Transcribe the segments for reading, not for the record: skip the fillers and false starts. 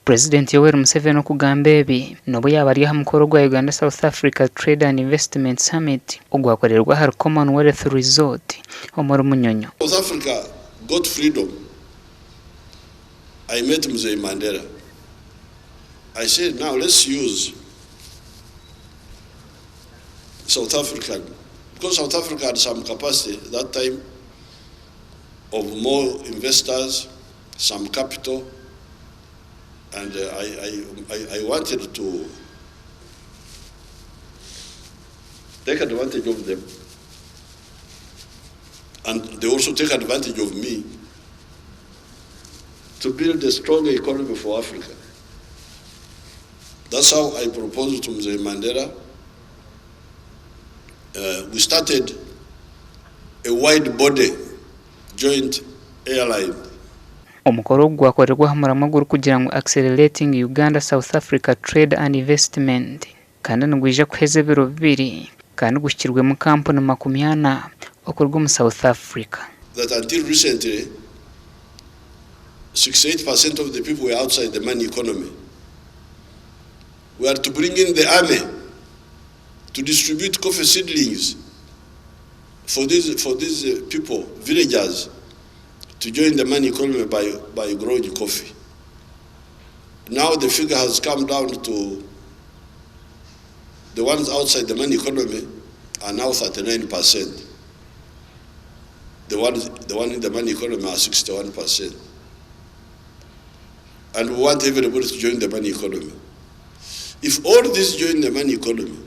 Purezidenti Yoweri Museveni okugamba ebi n'obu yaaba ari aha mukoro gwa Uganda South Africa Trade and Investment Summit ogwakorerwa ahari Commonwealth Resort omuri Munyonyo. South Africa got freedom, I met Mzee Mandela, I said now let's use South African because South Africa had some capacity that time of more investors, some capital and I, I, I, I wanted to take advantage of them and they also take advantage of me to build a strong economy for Africa. That's how I proposed to Mzee Mandela. We started a wide body joint airline. Omukoro ogu gwakorerwa aha muramwa ogurikugira ngu Accelerating Uganda-South Africa Trade and Investment kandi nigwija kuheza ebiro bibiri kandi guhikirwemu kampuni 40 okuruga omu South Africa. That until recently, 68% of the people were outside the money economy. We are to bring in the army to distribute coffee seedlings for these, for these people, villagers, to join the money economy by, by growing coffee. Now the figure has come down to the ones outside the money economy are now 39%. The ones, the one in the money economy are 61%. And we want everybody to join the money economy. If all these join the money economy,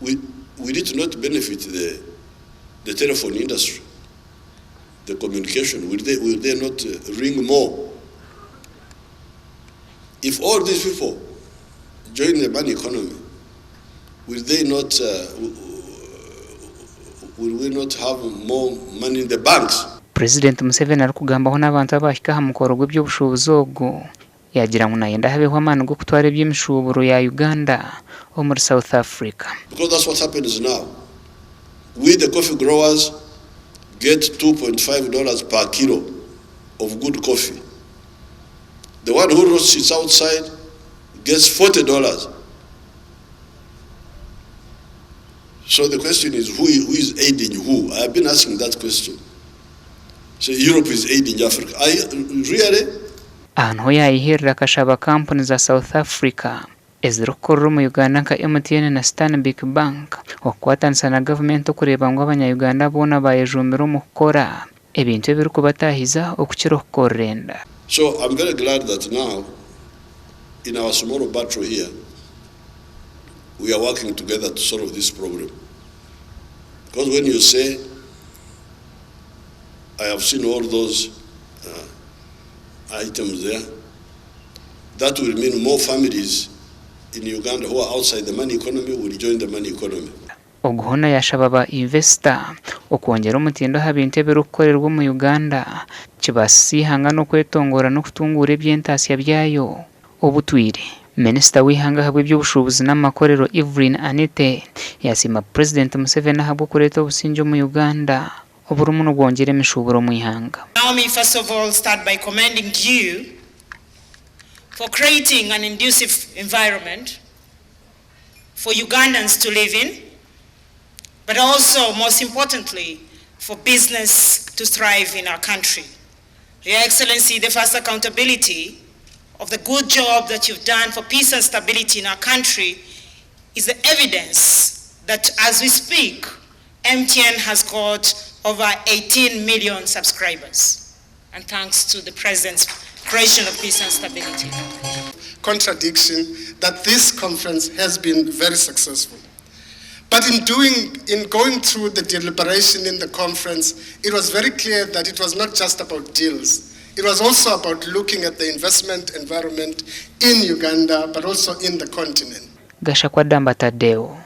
we, we did not benefit the, the telephone industry, the communication. Will they, will they not ring more? If all these people join the money economy, will they not, will we not have more money in the banks? Purezidenti Museveni arikugambaho n'abantu abaahika aha mukoro gw'eby'obushuubuzi ogu, yaagira ngu nayenda habeho amaani g'okutwara eby'emishuuburo ya Uganda omuri South Africa. Because that's what happens now. We the coffee growers get $2.5 per kilo of good coffee. The one who roasts it outside gets $40. So the question is who, who is aiding who? I have been asking that question. So Europe is aiding Africa. I, really? Aha niho yaayihirira akashaba kampuni za South Africa ezirikukorera omu Uganda nka MTN na Stanbic Bank okukwatanisa na gavumenti okureeba ngu abanya-Uganda boona baayejumbira omu kukora ebintu ebirikubataahiza okukira okukorera enda. So I'm very glad that now in our small battle here we are working together to solve this problem. Because when you say, I have seen all those items there, that will mean more families in Uganda who are outside the money economy will join the money economy. Ogu hoona yaashaba ba invesita okwongyera omutindo aha bintu ebirikukorerwa omu Uganda kibaasise eihanga n'okwetongora n'okutunguura eby'entaasya byayo obutwire. Minisita w'eihanga ahabw'eby'obushuubuzi n'amakorero Evelyn Anite yaasiima Purezidenti Museveni ahabw'okureeta obusingye omu Uganda oburimu nibwongyera emishuuburo omu ihanga. Allow me first of all start by commending you for creating an inducive environment for Ugandans to live in, but also, most importantly, for business to thrive in our country. Your Excellency, the first accountability of the good job that you've done for peace and stability in our country is the evidence that as we speak, MTN has got over 18 million subscribers. And thanks to the President's creation of peace and stability. Contradiction that this conference has been very successful. But in doing, in going through the deliberation in the conference, it was very clear that it was not just about deals. It was also about looking at the investment environment in Uganda, but also in the continent. Gashakwa Damba Tadeo.